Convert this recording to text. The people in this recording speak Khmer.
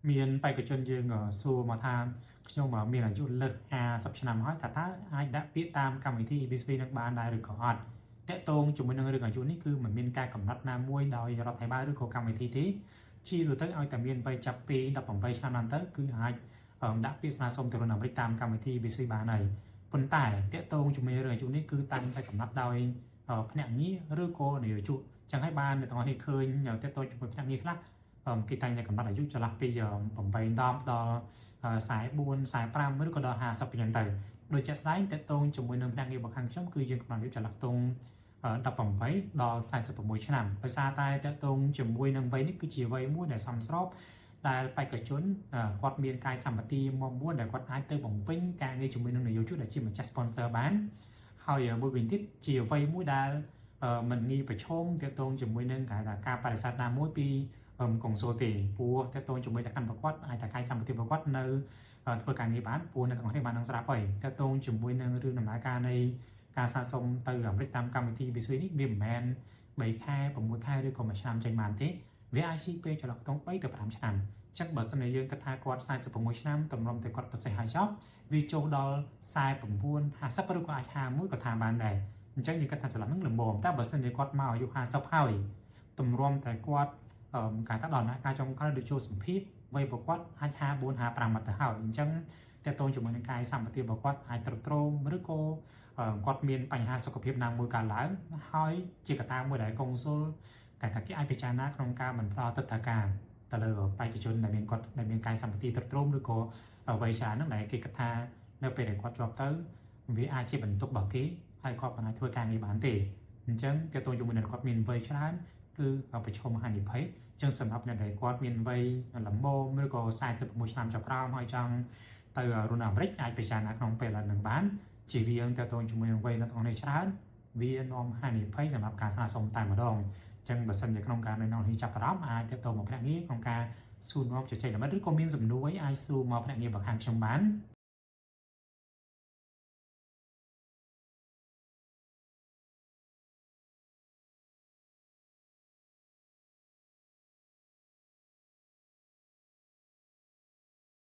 មានបេក្ខជនយើងសួរមកថាខ្ញុំមានអាយុលើស50ឆ្នាំហើយថាតើអាចដាក់ពាក្យតាមកម្មវិធី EB-3 នឹងបានដែរឬក៏អត់តាក់ទងជាមួយនឹងរឿងអាយុនេះគឺមិនមានការកំណត់ណាមួយដោយរដ្ឋាភិបាលឬក៏កម្មវិធីទេជាទូទៅឲ្យតែមានវ័យចាប់ពី18ឆ្នាំឡើងទៅគឺអាចដាក់ពាក្យស្នើសុំទៅរដ្ឋអាមេរិកតាមកម្មវិធី EB-3 បានហើយប៉ុន្តែតាក់ទងជាមួយរឿងអាយុនេះគឺតាំងតែកំណត់ដោយភ្នាក់ងារឬក៏នយោជកចឹងហើយបានអ្នកទាំងអស់នេះឃើញតាក់ទងជាមួយភ្នាក់ងារខ្លះគេតែងតែកំណត់អាយុចន្លោះពី8 10ដល់44 45ឬក៏ដល់50ពីចឹងទៅដូចជាក់ស្ដែងតាក់ទងជាមួយនឹងភ្នាក់ងាររបស់ខាងខ្ញុំគឺយើងកំណត់អាយុចន្លោះខ្ទង់18ដល់46ឆ្នាំដោយសារតែតាក់ទងជាមួយនឹងវ័យនេះគឺជាវ័យមួយដែលសមស្របដែលបេក្ខជនគាត់មានកាយសម្បទាមាំមួនដែលគាត់អាចទៅបំពេញការងារជាមួយនឹងនយោជកដែលជាម្ចាស់ sponsor បានហើយមួយវិញទៀតជាវ័យមួយដែលមិនងាយប្រឈមទាក់ទងជាមួយនឹងគេថាការបដិសេធណាមួយពីកុងស៊ុលទេព្រោះទាក់ទងជាមួយលក្ខខណ្ឌប្រកបអាចតែកាយសម្បទាប្រកបនៅធ្វើការងារបានព្រោះអ្នកទាំងអស់គ្នាបាននឹងស្រាប់ហើយទាក់ទងជាមួយនឹងរឿងដំណើរការនៃការស្នើសុំទៅអាមេរិកតាមកម្មវិធី EB-3 នេះវាមិនមែន3ខែ6ខែឬក៏1ឆ្នាំចេញបានទេវាអាចស៊ីពេលចន្លោះខ្ទង់3ទៅ5ឆ្នាំអញ្ចឹងបើសិនជាយើងគិតថាគាត់46ឆ្នាំតម្រុំតែគាត់ប្រសេះហើយចោះវាចូលដល់49 50ឬក៏អាច51ក៏ថាបានដែរអញ្ចឹងយើងគិតថាចន្លោះហ្នឹងល្មមតែបើសិនជាគាត់មកអាយុ50ហើយតម្រុំតែគាត់ការថាដល់ណាការចុងក្រោយដូចចូលសម្ភារវ័យរបស់គាត់អាច54 55មកទៅហើយអញ្ចឹងតើតូនជាមួយនឹងកាយសម្បទារបស់គាត់អាចទ្រុឌទ្រោមឬក៏គាត់មានបញ្ហាសុខភាពណាមួយកើតឡើងហើយជាកត្តាមួយដែលកុងស៊ុលគេថាគេអាចពិចារណាក្នុងការមិនផ្ដល់ទិដ្ឋាការទៅលើបេក្ខជនដែលមានគាត់ដែលមានកាយសម្បទាទ្រុឌទ្រោមឬក៏វ័យច្រើនហ្នឹងដែលគេគិតថានៅពេលដែលគាត់ជាប់ទៅវាអាចជាបន្ទុករបស់គេហើយគាត់មិនអាចធ្វើការងារបានទេអញ្ចឹងតើតើជាមួយនឹងគាត់មានវ័យច្រើនគឺប្រឈមហានិភ័យចឹងសម្រាប់អ្នកដែលគាត់មានវ័យល្មមឬក៏46ឆ្នាំចុះក្រោមហើយចង់ទៅរស់នៅអាមេរិកអាចពិចារណាក្នុងពេលហ្នឹងបានជៀសវាងតើតើជាមួយនឹងវ័យនៅក្នុងនេះច្រើនវានាំហានិភ័យសម្រាប់ការស្នើសុំតែម្ដងចឹងបើសិនជាក្នុងការនៅក្នុងនេះចាប់អារម្មណ៍អាចទាក់ទងមកភ្នាក់ងារក្នុងការសួរនាំជជែកល្បិតឬក៏មានសំណួរអីអាចសួរមកភ្នាក់ងាររបស់ខាងខ្ញុំបាន។